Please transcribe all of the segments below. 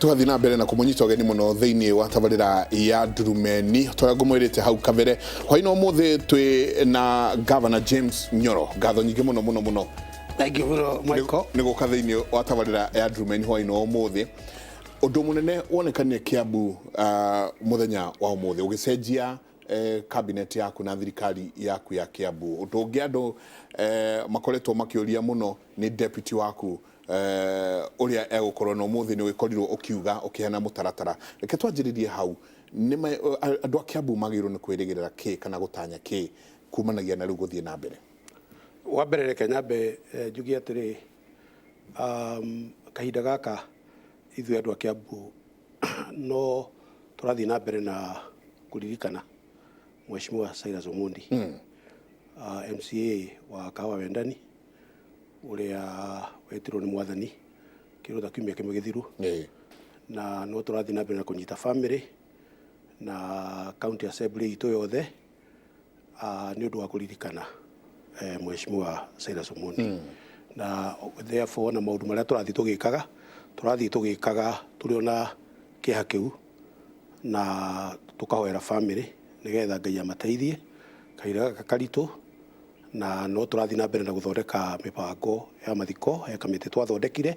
Tũgathiĩ na mbere na kũmũnyita ũgeni mũno thĩinĩ wa tabarĩra ya Ndurumeni tũrĩa ngũmwĩrĩte hau kabere. Hwaĩ-inĩ wa ũmũthĩ twĩ na Governor James Nyoro. Ngatho nyingĩ mũno mũno mũno. Thank you mũno, Michael. Nĩ gũka thĩinĩ wa tabarĩra ya Ndurumeni hwaĩ-inĩ wa ũmũthĩ. Ũndũ mũnene wonekanire Kiambu mũthenya wa ũmũthĩ ũgĩcenjia cabinet yaku na thirikari yaku ya Kiambu. Ũndũ ũngĩ andũ makoretwo makĩũria mũno nĩ deputy waku ũrĩa egũkorwo na ũmũthĩ nĩ ũgĩkorirwo ũkiuga ũkĩheana mũtaratara. Reke twanjĩrĩrie hau, andũ a Kiambu magĩrĩirwo nĩ kwĩrĩgĩrĩra kĩ kana gũtanya kĩ kumanagia na rĩu gũthiĩ na mbere? Wa mbere reke nyambe njuge atĩrĩ, kahinda gaka ithuĩ andũ a Kiambu no tũrathiĩ na mbere na kũririkana Mheshimiwa Cyrus Omondi, MCA wa Kahawa Wendani, ũrĩa wetirwo nĩ mwathani kĩndũ ta kiumia kĩmwe gĩthiru. Na no tũrathiĩ na mbere na kũnyita family na county assembly itũ yothe nĩ ũndũ wa kũririkana Mheshimiwa Cyrus Omondi. Na therefore na maũndũ marĩa tũrathiĩ tũgĩkaga, tũrathiĩ tũgĩkaga tũrĩ ona kĩeha kĩu na tũkahoera family nĩgetha Ngai amateithie kahinda gaka karitũ. Na no tũrathiĩ na mbere na gũthondeka mĩbango ya mathiko, he kamĩtĩ twathondekire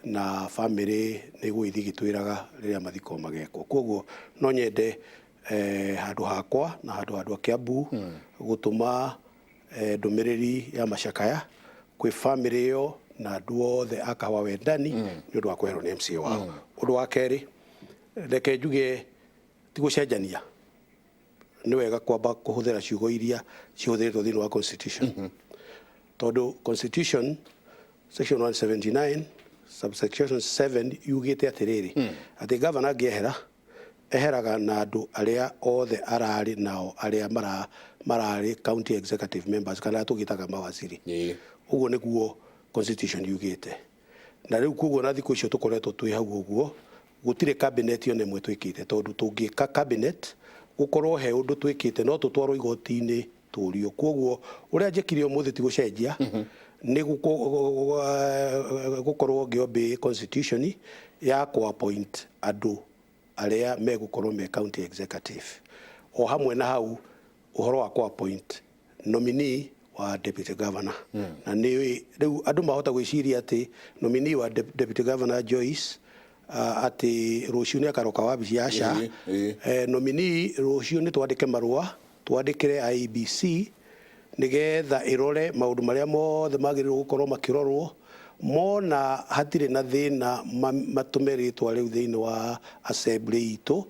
na family nĩ ĩgũgĩthiĩ ĩgĩtwĩraga rĩrĩa mathiko magekwo. Koguo no nyende handũ hakwa na handũ ha andũ a Kiambu gũtũma ndũmĩrĩri ya macakaya kwĩ family ĩyo na andũ othe a Kahawa Wendani nĩ ũndũ wa kweherwo nĩ MCA wao. Ũndũ wa kerĩ, reke njuge ti gũcenjania, nĩ wega kwamba kũhũthĩra ciugo iria cihũthĩrĩtwo thĩinĩ wa constitution, tondũ constitution section 179 subsection 7 yugĩte atĩrĩrĩ, atĩ gavana angĩehera, eheraga na andũ arĩa othe ararĩ nao, arĩa mararĩ county executive members kana arĩa tũgĩtaga mawaziri. Ũguo nĩguo constitution yugĩte. Na rĩu koguo na thikũ icio tũkoretwo twĩ hau ũguo, gũtirĩ cabinet ona ĩmwe twĩkĩte, tondũ tũngĩka cabinet gũkorwo he ũndũ twĩkĩte no tũtwarwo igoti-inĩ tũrio. Koguo ũrĩa njĩkire ũmũthĩ ti gũcenjia, nĩ gũkorwo ngĩ obey constitution ya kũ appoint andũ arĩa megũkorwo me county executive. O hamwe na hau ũhoro wa kũ appoint nominee wa deputy governor. Na nĩ rĩu andũ mahota gwĩciria atĩ nominee wa deputy governor Joyce, atĩ rũciũ nĩ akaroka wabici ya SHA. Nominee rũciũ nĩ twandĩke marũa twandĩkĩre IEBC nĩgetha ĩrore maũndũ marĩa mothe magĩrĩirwo gũkorwo makĩrorwo. Mona hatirĩ na thĩna, matũme rĩtwa rĩu thĩinĩ wa assembly itũ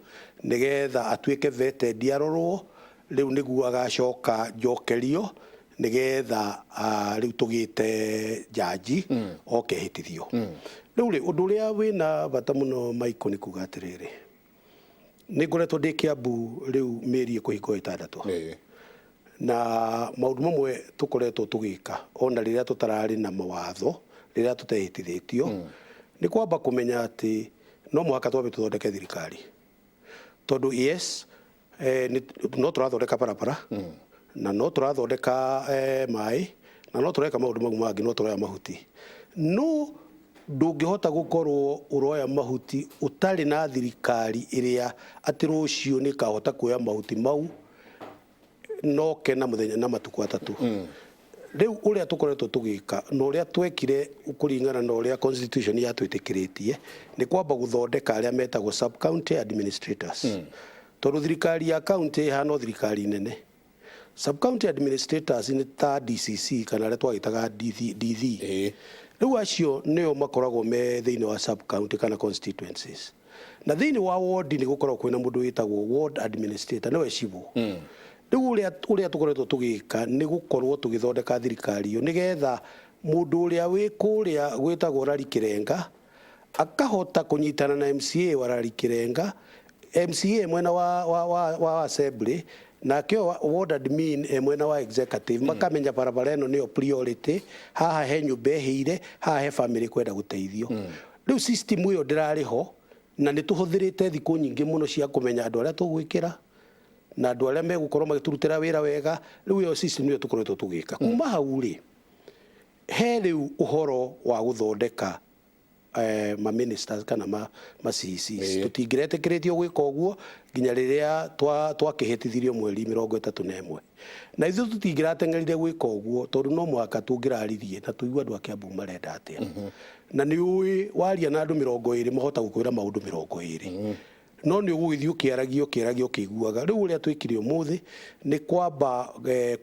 nĩgetha atuĩke vetted, arorwo. Rĩu nĩguo agacoka njokerio nĩgetha rĩu tũgĩte jaji oke hĩtithio. Rĩu rĩ, ũndũ ũrĩa wĩna bata mũno, Michael, nĩ kuga atĩrĩrĩ, nĩ ngoretwo ndĩ Kiambu rĩu mĩeri ĩkũhingwo 6. Na maũndũ mamwe tũkoretwo tũgĩka ona rĩrĩa tũtararĩ na mawatho, rĩrĩa tũtehĩtithĩtio, nĩ kwamba kũmenya atĩ no mũhaka twambe tũthondeke thirikari, tondũ yes, no tũrathondeka barabara na no tũrathondeka maĩ na no tũreka maũndũ mau mangĩ, no tũroya mahuti, no ndũngĩhota gũkorwo ũroya mahuti ũtarĩ na thirikari ĩrĩa atĩ rũciũ nĩ ĩkahota kuoya mahuti mau noke na mũthenya na matukũ 3. Rĩu ũrĩa tũkoretwo tũgĩka na ũrĩa twekire kũringana na ũrĩa constitution yatwĩtĩkĩrĩtie nĩ kwamba gũthondeka arĩa metagwo sub county administrators, tondũ thirikari ya county ĩhana o thirikari nene. Sub county administrators nĩ ta DCC kana arĩa twagĩtaga DD. Rĩu acio nĩo makoragwo me thĩinĩ wa sub county kana constituencies, na thĩinĩ wa ward nĩ gũkoragwo kwĩna mũndũ wĩtagwo ward administrator, nĩwe cibũ. Rĩu ũrĩa tũkoretwo tũgĩka nĩ gũkorwo tũgĩthondeka thirikari ĩyo nĩgetha mũndũ ũrĩa wĩ kũrĩa gwĩtagwo Rari Kĩrenga akahota kũnyitana na MCA wa Rari Kĩrenga, MCA mwena wa assembly, nake ward admin e mwena wa executive, makamenya barabara ĩno nĩyo priority, haha he nyũmba ĩhĩire, haha he family kwenda gũteithio. Rĩu system ĩyo ndĩrarĩ ho, na nĩ tũhũthĩrĩte thikũ nyingĩ mũno cia kũmenya andũ arĩa tũgwĩkĩra na andũ arĩa megũkorwo magĩtũrutĩra wĩra wega. Rĩu ĩyo system nĩyo tũkoretwo tũgĩka. Kuma hau rĩ, he rĩu ũhoro wa gũthondeka ma ministers kana ma CECs. Ĩĩ. Tũtingĩretĩkĩrĩtio gwĩka ũguo nginya rĩrĩa twakĩhĩtithirio mweri 31, na ithuĩ tũtingĩrateng'erire gwĩka ũguo tondũ no mũhaka tũngĩraririe na tũigue andũ a Kiambu marenda atĩa. Na nĩ ũĩ waria na andũ 20 mahota gũkwĩra maũndũ 20, no nĩ ũgũgĩthiĩ ũkĩaragia ũkĩaragia ũkĩiguaga. Rĩu ũrĩa twĩkire ũmũthĩ nĩ kwamba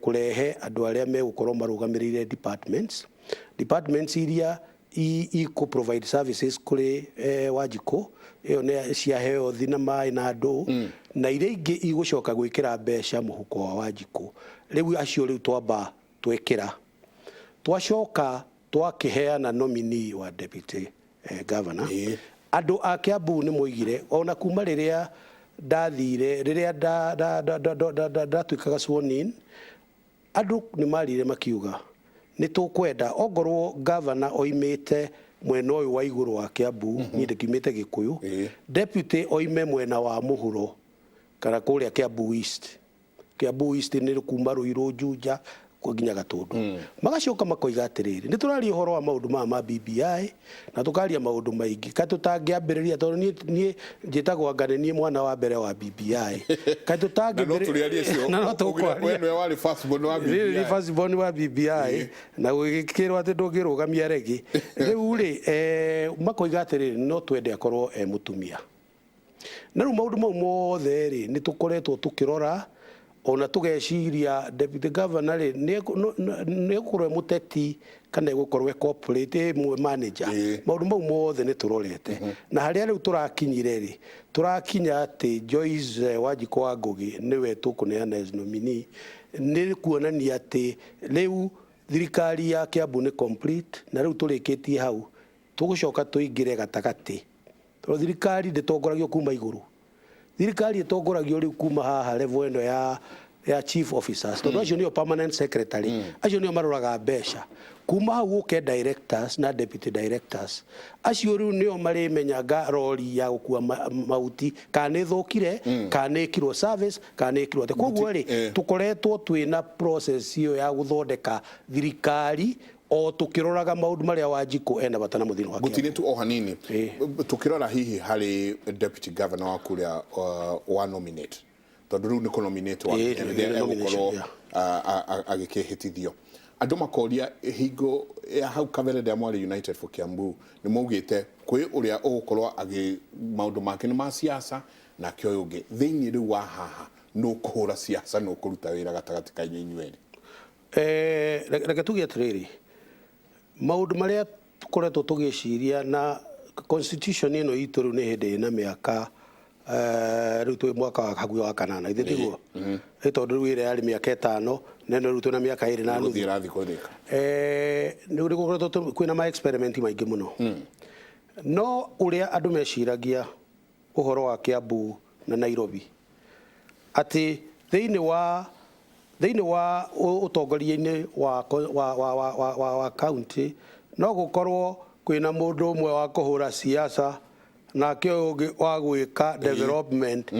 kũrehe andũ arĩa megũkorwo marũgamĩrĩire departments iria ikũ provide services kũrĩ Wanjikũ, ĩyo nĩ cia health na maĩ na andũ, na iria ingĩ igũcoka gwĩkĩra mbeca mũhuko wa Wanjikũ. Rĩu acio rĩu twamba twekĩra, twacoka twakĩheana nominee wa deputy governor. Andũ a Kiambu nĩ moigire ona kuma rĩrĩa ndathire, rĩrĩa ndatuĩkaga sworn in, andũ nĩ marire makiuga nĩ tũkwenda ongorwo governor oimĩte mwena ũyũ wa igũrũ wa Kiambu, niĩ ndĩkiumĩte Gĩkũyũ, deputy oime mwena wa mũhuro kana kũrĩa Kiambu East. Kiambu East nĩ kuma Ruiru, Juja nginya Gatũndũ. Magacoka makoiga atĩrĩrĩ, nĩ tũraria ũhoro wa maũndũ maya ma BBI na tũkaria maũndũ maingĩ, kaĩ tũtangĩambĩrĩria, tondũ niĩ njĩtagwo anga nĩ niĩ mwana wa mbere wa BBI, kaĩ Na no tũrĩarie cio. Na no tũkwaria. We nĩwe warĩ first born wa Rĩrĩ BBI. Nĩ first born wa BBI na gũgĩkĩrwo atĩ ndũngĩrũgamia regi. Rĩu rĩ, makoiga atĩrĩrĩ, no twende akorwo e mũtumia. Na rĩu maũndũ mau mothe rĩ, nĩ tũkoretwo tũkĩrora ona tũgeciria deputy governor rĩ nĩ egũkorwo e mũteti kana egũkorwo e corporate manager. Maũndũ mau mothe nĩ tũrorete, na harĩa rĩu tũrakinyire rĩ, tũrakinya atĩ Joyce Wanjikũ wa Ngũgĩ nĩwe tũkũneana as nominee, nĩ kuonania atĩ rĩu thirikari ya Kiambu nĩ complete. Na rĩu tũrĩkĩtie hau, tũgũcoka tũingĩre gatagatĩ, tondũ thirikari ndĩtongoragio kuma igũrũ, thirikari ĩtongoragio rĩu kuma haha level ĩno ya chief officers, tondũ acio nĩo permanent secretary, acio nĩo maroraga mbeca. Kuma hau ũke directors na deputy directors, acio rĩu nĩo marĩmenyaga rori ya gũkua mahuti kana nĩ thũkire, kana nĩ ĩkirwo service, kana nĩ ĩkirwo atĩa. Koguo rĩ, tũkoretwo twĩna process ĩyo ya gũthondeka thirikari o tũkĩroraga maũndũ marĩa Wanjikũ ena bata namo thĩinĩ wa Kiambu. Gũtirĩ tu o hanini. Tukĩrora hihi harĩ deputy governor waku ũrĩa wa nominate, tondũ rĩu nĩ kũ nominate wa nĩ rĩrĩa nomination, egũkorwo agĩkĩhĩtithio, andũ makoria hingo ya hau kabere rĩrĩa mwarĩ United for Kiambu nĩ maugĩte kwĩ ũrĩa ũgũkorwo agĩ maũndũ make nĩ ma siasa, nake ũyũ ũngĩ thĩinĩ rĩu wa haha nũ kũhũra siasa, nũ kũruta wĩra gatagatĩ ka inyuĩ inyuerĩ? Reke tuge atĩrĩrĩ, maũndũ marĩa tũkoretwo tũgĩciria na constitution ĩno itũ rĩu nĩ hĩndĩ ĩna mĩaka, rĩu twĩ mwaka wa hakuhĩ wa kanana, ithe tiguo? Ĩ tondũ rĩu ĩrĩa yarĩ mĩaka 5, na ĩno rĩu twĩna mĩaka 2 na nuthu. Gũthiĩ ĩrathiĩ kũrĩka. Nĩ gũkoretwo kwĩna ma experiment maingĩ mũno, no ũrĩa andũ meciragia ũhoro wa Kiambu na Nairobi, atĩ thĩinĩ wa ũtongoria-inĩ wa county no gũkorwo kwĩna mũndũ ũmwe wa kũhũra siasa nake ũyũ ũngĩ wa gwĩka development.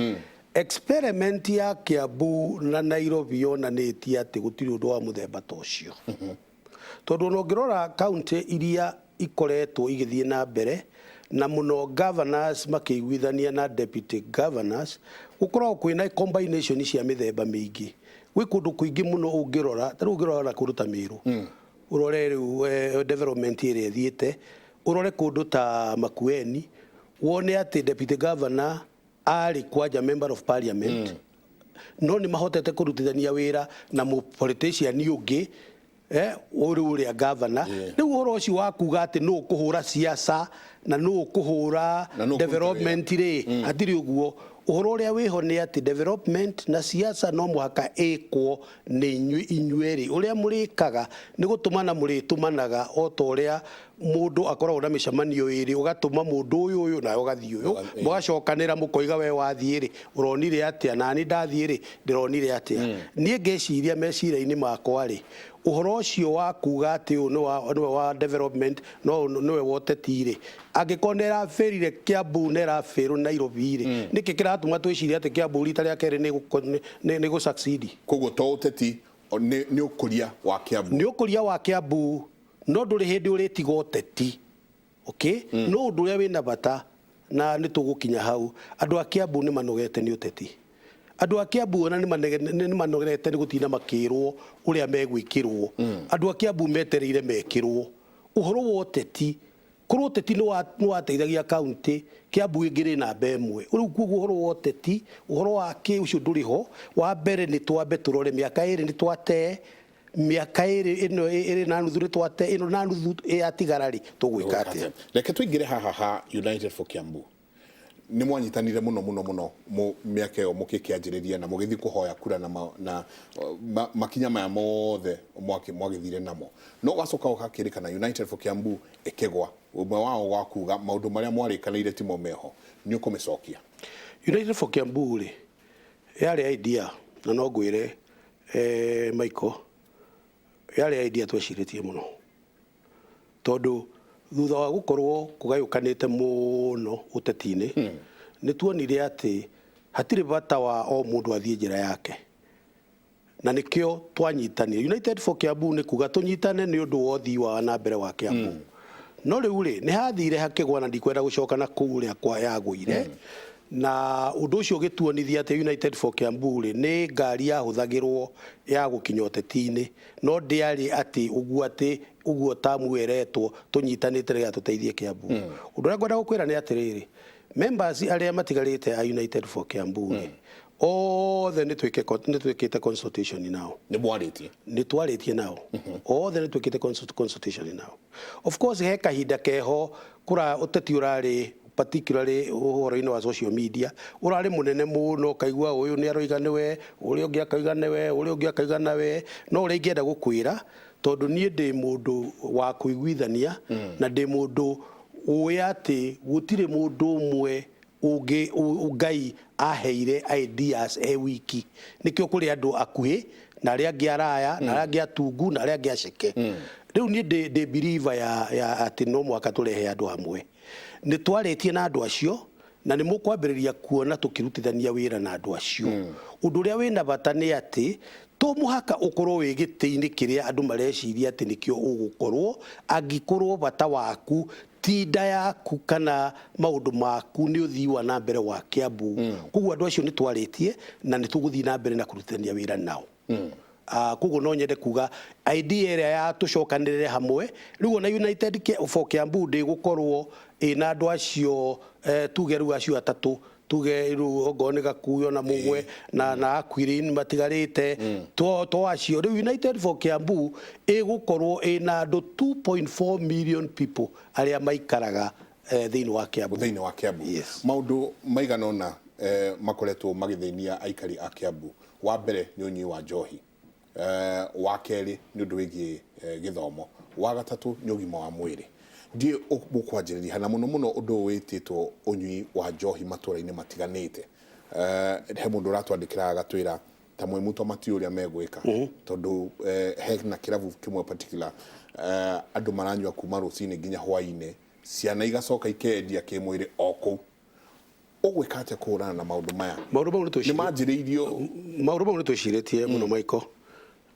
Experiment ya Kiambu na Nairobi yonanĩtie atĩ gũtirĩ ũndũ wa mũthemba ta ũcio, tondũ ona ũngĩrora county iria ikoretwo igĩthiĩ na mbere na mũno governors makĩiguithania na deputy governors, gũkoragwo kwĩna combination cia mĩthemba mĩingĩ. Gwĩ kũndũ kũingĩ mũno ũngĩrora, ta rĩu ũngĩrora na kũndũ ta Mĩrũ, ũrore rĩu development ĩrĩa ĩthiĩte, ũrore kũndũ ta Makueni, wone atĩ deputy governor arĩ kwanja member of parliament, no nĩ mahotete kũrutithania wĩra na mũ politician ũngĩ ũrĩ ũrĩa governor. Rĩu ũhoro ũcio wa kuga atĩ nũ ũkũhũra siasa na nũ ũkũhũra Na nũ ũkũruta development rĩ, hatirĩ ũguo. Ũhoro ũrĩa wĩho nĩ atĩ development na siasa no mũhaka ĩkwo nĩ inyuĩ inyuerĩ. Ũrĩa mũrĩkaga nĩ gũtũmana, mũrĩtũmanaga o ta ũrĩa mũndũ akoragwo na mĩcemanio ĩrĩ, ũgatũma mũndũ ũyũ ũyũ nawe ũgathiĩ ũyũ, mũgacokanĩra mũkoiga we wathiĩ rĩ ũronire atĩa, nani ndathiĩ rĩ ndĩronire atĩa. Niĩ ngeciria meciria-inĩ makwa rĩ, ũhoro ũcio wa kuga atĩ ũyũ nĩwe wa development no ũyũ nĩwe wa ũteti rĩ, angĩkorwo nĩ ĩrabĩrire Kiambu na ĩrabĩrwo Nairobi rĩ, nĩkĩ kĩratũma twĩcirie atĩ Kiambu rita rĩa kerĩ nĩ gũ succeed? Koguo to ũteti, nĩ ũkũria wa Kiambu. Nĩ ũkũria wa Kiambu, no ndũrĩ hĩndĩ ũrĩtiga ũteti. Okay, no ũndũ ũrĩa wĩna bata na nĩ tũgũkinya hau, andũ a Kiambu nĩ manogete nĩ ũteti. Andũ a Kiambu ona nĩ manogete nĩ gũtinda makĩrwo ũrĩa megwĩkĩrwo. Andũ a Kiambu metereire mekĩrwo ũhoro wa ũteti. Korwo ũteti nĩ wateithagia kaunti, Kiambu ĩngĩrĩ namba ĩmwe. Rĩu koguo ũhoro wa ũteti, ũhoro wa kĩ ũcio ndũrĩ ho. Wa mbere nĩ twambe tũrore mĩaka ĩrĩ nĩ twate, mĩaka ĩrĩ ĩno ĩrĩ na nuthu nĩ twate, ĩno na nuthu yatigara rĩ, tũgwĩka atĩa? Reke tũingĩre haha ha United for Kiambu. Nĩ mwanyitanire mũno mũno mũno mĩaka ĩyo mũgĩkĩanjĩrĩria na mũgĩthiĩ kũhoya kura na, na makinya maya mothe mwagĩthire namo, no ũgacoka ũgakĩrĩkana United for Kiambu ĩkĩgwa, ũmwe wao wa kuga maũndũ marĩa mwarĩkanĩire timo meho, nĩ ũkũmĩcokia? United for Kiambu rĩ, yarĩ idea, na no ngwĩre Michael, yarĩ idea twecirĩtie mũno, tondũ thutha wa gũkorwo kũgayũkanĩte mũno ũteti-inĩ, nĩ tuonire atĩ hatirĩ bata wa o mũndũ athiĩ njĩra yake, na nĩkĩo twanyitanire. United for Kiambu nĩ kuga tũnyitane nĩ ũndũ wa ũthii wa na mbere wa Kiambu. No rĩu rĩ, nĩ hathire hakĩgwa, na ndikwenda gũcoka na kũu ũrĩa kwa yagũire, na ũndũ ũcio ũgĩtuonithia atĩ United for Kiambu rĩ, nĩ ngari yahũthagĩrwo ya gũkinya ũteti-inĩ, no ndĩarĩ atĩ ũguo atĩ ũguo tamu ĩretwo tũnyitanĩte nĩgetha tũteithie Kiambu. Ũndũ ũrĩa ngwenda gũkwĩra nĩ atĩrĩrĩ, members arĩa matigarĩte a United for Kiambu rĩ, othe nĩ twĩkĩte consultation nao. Nĩ mwarĩtie? Nĩ twarĩtie nao othe, nĩ twĩkĩte consultation nao. Of course he kahinda keho kũra ũteti ũrarĩ, particularly ũhoro-inĩ wa social media, ũrarĩ mũnene mũno, ũkaigua ũyũ nĩ aroiga nĩwe, ũrĩa ũngĩ akauga nĩwe, ũrĩa ũngĩ akauga nawe. No ũrĩa ingĩenda gũkwĩra, tondũ niĩ ndĩ mũndũ wa kũiguithania na ndĩ mũndũ ũĩ atĩ gũtirĩ mũndũ ũmwe ũngĩ Ngai aheire ideas e wiki, nĩkĩo kũrĩ andũ akuhĩ na arĩa angĩ araya na arĩa angĩ atungu na arĩa angĩ aceke. Rĩu niĩ ndĩ believer ya atĩ no mũhaka tũrehe andũ hamwe. Nĩ twarĩtie na andũ acio, na nĩ mũkwambĩrĩria kuona tũkĩrutithania wĩra na andũ acio. Ũndũ ũrĩa wĩna bata nĩ atĩ to mũhaka ũkorwo wĩ gĩtĩ-inĩ kĩrĩa andũ mareciria atĩ nĩkĩo ũgũkorwo, angĩkorwo bata waku ti nda yaku kana maũndũ maku nĩ ũthii wa na mbere wa Kiambu. Koguo andũ acio nĩ twarĩtie na nĩ tũgũthiĩ na mbere na kũrutithania wĩra nao. Koguo no nyende kuga idea ĩrĩa ya tũcokanĩrĩre hamwe rĩu, ona United for Kiambu ndĩgũkorwo ĩna andũ acio, tuge rĩu acio atatũ, tuge rĩu ongorwo nĩ Gakuyo na Mugwe na Aquirin matigarĩte, to acio. Rĩu United for Kiambu ĩgũkorwo ĩna andũ 2.4 million people arĩa maikaraga thĩinĩ wa Kiambu. Thĩinĩ wa Kiambu. Yes. Maũndũ maigana ũna makoretwo magĩthĩnia aikari a Kiambu. Wa mbere nĩ ũnyui wa njohi, wa kerĩ nĩ ũndũ wĩgiĩ gĩthomo, wa gatatũ nĩ ũgima wa mwĩrĩ. Ndiĩ mũkwanjĩrĩria na mũno mũno ũndũ ũyũ wĩtĩtwo ũnyui wa njohi matũra-inĩ matiganĩte. He mũndũ ũratwandĩkĩra agatwĩra ta mwĩ muto matiũĩ ũrĩa megwĩka, tondũ hena kĩrabu kĩmwe particular, andũ maranyua kuma rũcinĩ nginya hwainĩ, ciana igacoka ikendia kĩmwĩrĩ o kũu. Ũgwĩka atĩa kũhũrana na maũndũ maya? Maũndũ mau nĩ nĩ manjĩrĩirio. Maũndũ mau nĩ twĩcirĩtie mũno, Michael,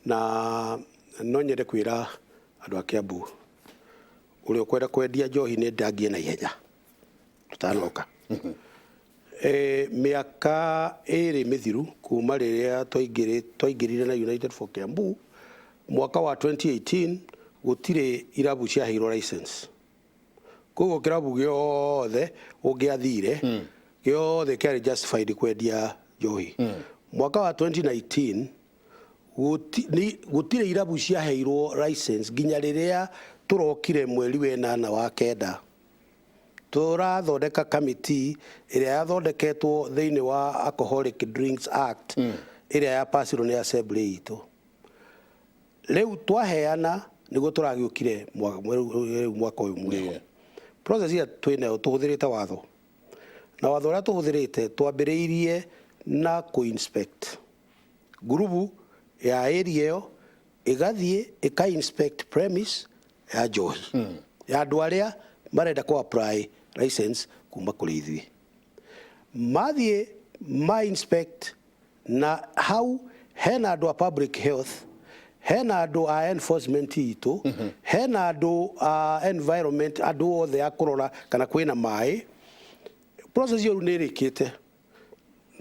na no nyende kwĩra andũ a Kiambu, ũrĩa ũkwenda kwendia njohi nĩ ndangie na ihenya tũtanoka. Mĩaka 2 mĩthiru kuma rĩrĩa twaingĩrire na United for Kiambu mwaka wa 2018, gũtirĩ irabu ciaheirwo license. Koguo kĩrabu gĩothe ũngĩathire gĩothe kĩarĩ justified kwendia njohi. Mwaka wa 2019 gũtirĩ irabu ciaheirwo license nginya rĩrĩa tũrokire mweri 8 wa 9. Tũrathondeka kamiti ĩrĩa yathondeketwo thĩinĩ wa Alcoholic Drinks Act ĩrĩa yapacirwo nĩ assembly itũ. Rĩu twaheana nĩguo tũragĩũkire rĩu mwaka ũyũ mwerũ. Process ĩrĩa twĩnayo, tũhũthĩrĩte watho, na watho ũrĩa tũhũthĩrĩte, twambĩrĩirie na kũ-inspect ngurubu ya area ĩyo, ĩgathiĩ ĩka inspect premise ya njohi ya andũ arĩa marenda kũ apply license kuma kũrĩ ithuĩ. Mathiĩ ma inspect, na hau hena andũ a public health, Hena andũ a enforcement itũ, hena andũ a environment, andũ othe a kũrora kana kwĩna maĩ. Process ĩyo rĩu nĩ ĩrĩkĩte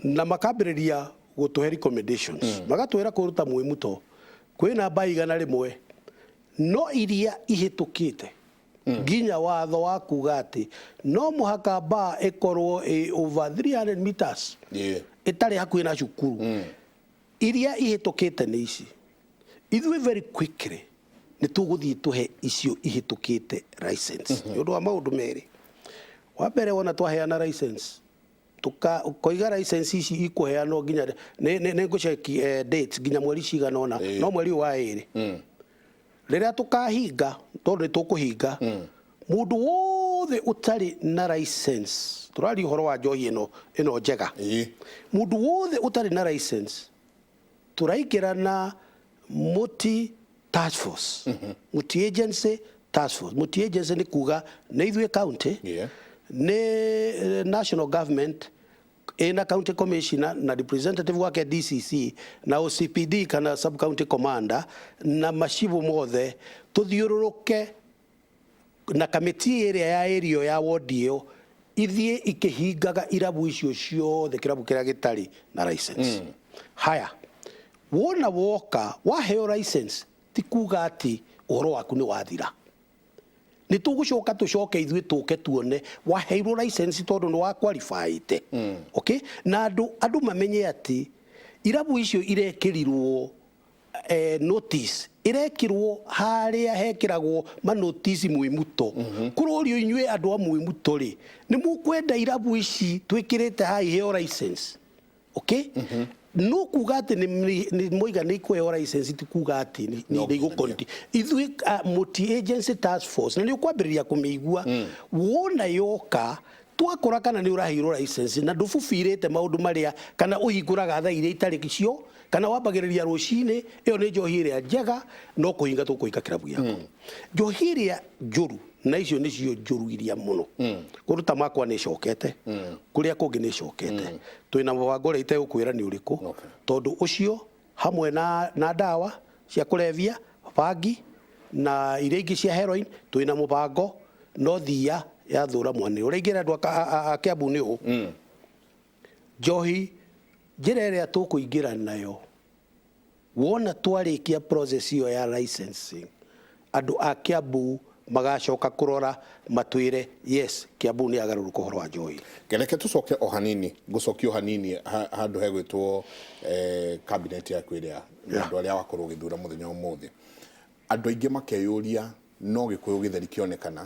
na makambĩrĩria gũtũhe recommendations, magatwĩra kũruta Mwĩmuto kwĩna mba 100, no iria ihĩtũkĩte nginya watho wa kuga atĩ no mũhaka mba ĩkorwo ĩ over 300 meters ĩtarĩ hakuhĩ na cukuru. Iria ihĩtũkĩte nĩ ici. Ithuĩ very quickly nĩ tũgũthiĩ tũhe icio ihĩtũkĩte license, nĩ ũndũ wa maũndũ merĩ. Wa mbere, wona twaheana license, tukoiga license ici ikũheanwo nginya nĩ ngũceki dates, nginya mweri cigana ũna, no mweri ũyũ wa ĩrĩ rĩrĩa tũkahinga, tondũ nĩ tũkũhinga, mũndũ wothe ũtarĩ na license, tũraria ũhoro wa njohi ĩno njega, mũndũ wothe ũtarĩ na license, tũraingĩra na multi task force, multi agency task force. Multi agency nĩ kuga nĩ ithuĩ county, nĩ national government ĩna county commissioner na representative wake DCC na OCPD kana sub county commander na macibũ mothe, tũthiũrũrũke na kamĩtĩ ĩrĩa ya area ya wodi ĩyo, ithiĩ ikĩhingaga irabu icio ciothe, kĩrabu kĩrĩa gĩtarĩ na license. Haya, wona woka waheo license, ti kuga atĩ ũhoro waku nĩ wathira. Nĩ tũgũcoka tũcoke ithuĩ tũke tuone waheirwo license tondũ nĩ wa qualifyĩte. Okay, na andũ mamenye atĩ irabu icio irekĩrirwo notice, irekirwo harĩa hekĩragwo manotici Mwĩmuto. Kũrorio inyuĩ andũ a Mwĩmuto rĩ, nĩ mũkwenda irabu ici twĩkĩrĩte haha iheo license? Okay, no kuga atĩ nĩ moiga nĩ ikũheo license ti kuga atĩ No nĩ igũkonti ithuĩ multi agency task force, na nĩ ũkwambĩrĩria kũmĩigua wona yoka. Twakora kana nĩ ũraheirwo license na ndũbubirĩte maũndũ marĩa, kana ũhingũraga thaa iria itarĩ cio, kana wambagĩrĩria rũcinĩ, ĩyo nĩ njohi ĩrĩa njega, no kũhinga tũkũhinga kĩrabu gĩaku. Njohi ĩrĩa njũru, na icio nĩcio njũru iria mũno, kũndũ ta makwa nĩ ĩcokete, kũrĩa kũngĩ nĩ ĩcokete. Twĩna mũbango ũrĩa itegũkwĩra nĩ ũrĩkũ, tondũ ũcio hamwe na ndawa cia kũrebia, bangi na iria ingĩ cia heroin, twĩna mũbango. No thia yathũra mwanĩ ũrĩa ingĩra andũ a Kiambu nĩ ũũ: njohi, njĩra ĩrĩa tũkũingĩra nayo, wona twarĩkia process ĩyo ya licensing, andũ a Kiambu magacoka kũrora matwĩre, "Yes, Kiambu nĩ yagarũrũka ũhoro wa njohi." Reke tũcoke o hanini, ngũcokia o hanini handũ hegwĩtwo cabinet yaku ĩrĩa na andũ arĩa wakorwo ũgĩthura mũthenya wa ũmũthĩ. Andũ aingĩ makeyũria, no Gĩkũyũ gĩtheri kĩonekana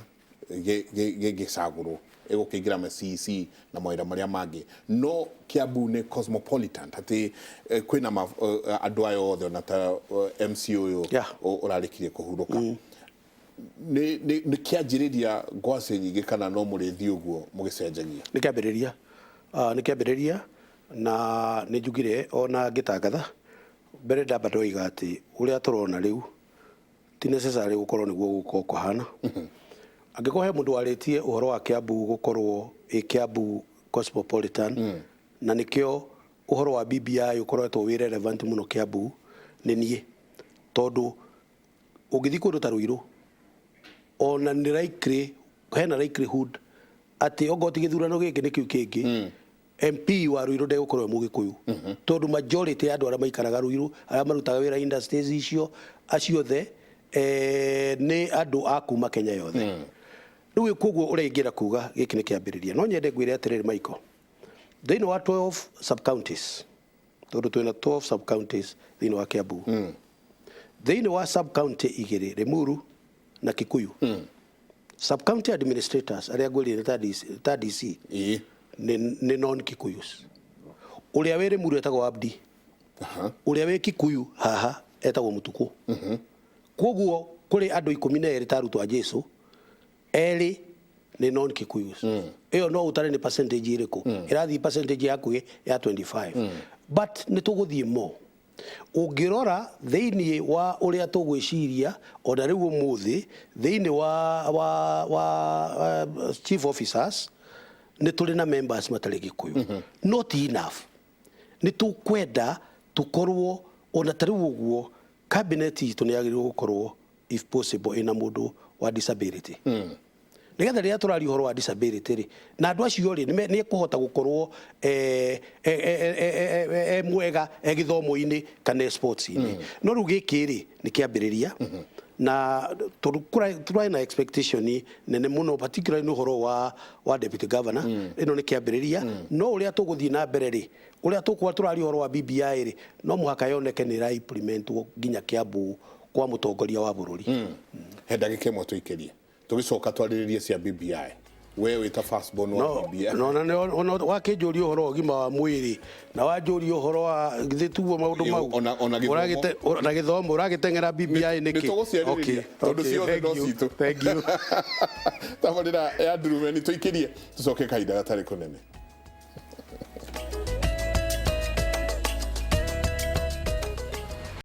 gĩgĩcagũrwo, ĩgũkĩingĩra ma CEC na mawĩra marĩa mangĩ, no Kiambu nĩ cosmopolitan, atĩ kwĩna andũ aya othe, ona ta MC ũyũ ũrarĩkirie kũhurũka. Nĩ kĩanjĩrĩria ngwacĩ nyingĩ kana no mũrĩthiĩ ũguo mũgĩcenjagia? Nĩ kĩambĩrĩria na nĩ njugire ona ngĩtangatha mbere, ndamba ndoiga atĩ ũrĩa tũrona rĩu ti necessary gũkorwo nĩguo gũkorwo kũhana. Angĩkorwo he mũndũ warĩtie ũhoro wa Kiambu gũkorwo ĩ Kiambu cosmopolitan, na nĩkĩo ũhoro wa BBI ũkoretwo wĩ relevant mũno Kiambu, nĩ niĩ, tondũ ũngĩthiĩ kũndũ ta Ruiru, ona nĩ likely, hena likelihood atĩ ongorwo ti gĩthurano gĩkĩ nĩ kĩu kĩngĩ, MP wa Ruiru ndegũkorwo e Mũgĩkũyũ, tondũ majority ya andũ arĩa maikaraga Ruiru, arĩa marutaga wĩra industries icio, acio othe nĩ andũ a kuma Kenya yothe. Rĩu koguo ũrĩa ingĩenda kuga, gĩkĩ nĩ kĩambĩrĩria. No nyende ngwĩre atĩrĩrĩ, Michael, thĩinĩ wa 12 sub counties, tondũ twĩna 12 sub counties thĩinĩ wa Kiambu, thĩinĩ wa sub county igĩrĩ, Limuru na Kikuyu, sub county administrators arĩa ngwĩrire ta DC, ta DC nĩ non Kikuyus. Ũrĩa wĩ Limuru etagwo Abdi, ũrĩa wĩ Kikuyu haha etagwo Mutuku. Koguo kũrĩ andũ 12 ta arutwo a Jesu, erĩ nĩ non Kikuyus. Ĩyo no ũtare nĩ percentage ĩrĩkũ ĩrathiĩ, percentage hakuhĩ ya 25, but nĩ tũgũthiĩ more. Ũngĩrora thĩinĩ wa ũrĩa tũgwĩciria ona rĩu ũmũthĩ, thĩinĩ wa chief officers nĩ tũrĩ na members matarĩ Gĩkũyũ, not enough. Nĩ tũkwenda tũkorwo ona ta rĩu ũguo. Cabinet itũ nĩ yagĩrĩirwo gũkorwo, if possible, ĩna mũndũ wa disability, nĩgetha rĩrĩa tũraria ũhoro wa disability rĩ, na andũ acio rĩ, nĩ ekũhota gũkorwo e mwega e gĩthomo-inĩ kana e sports-inĩ. No rĩu gĩkĩ rĩ, nĩ kĩambĩrĩria, na tondũ tũrarĩ na expectation nene mũno, particularly nĩ ũhoro wa deputy governor, ĩno nĩ kĩambĩrĩria. No ũrĩa tũgũthiĩ na mbere rĩ, ũrĩa tũkwa tũraria ũhoro wa BBI rĩ, no mũhaka yoneke nĩ ĩra implementwo nginya Kiambu kwa mũtongoria wa bũrũri. He ndagĩka ĩmwe tũikĩrie, tũgĩcoka twarĩrĩrie cia BBI. We wĩ ta first born wa No BBI. No na ona wakĩnjũria ũhoro wa ũgima wa mwĩrĩ na wanjũria ũhoro wa githĩ tuguo maũndũ mau. Ona gĩthomo. Na gĩthomo ũragĩteng'era BBI nĩkĩ? Nĩ tũgũciarĩrĩria, tondũ ciothe no Thank you. citũ. Thank you. Tabarĩra ya Ndurumeni tũikĩrie, tũcoke kahinda gatarĩ kũnene.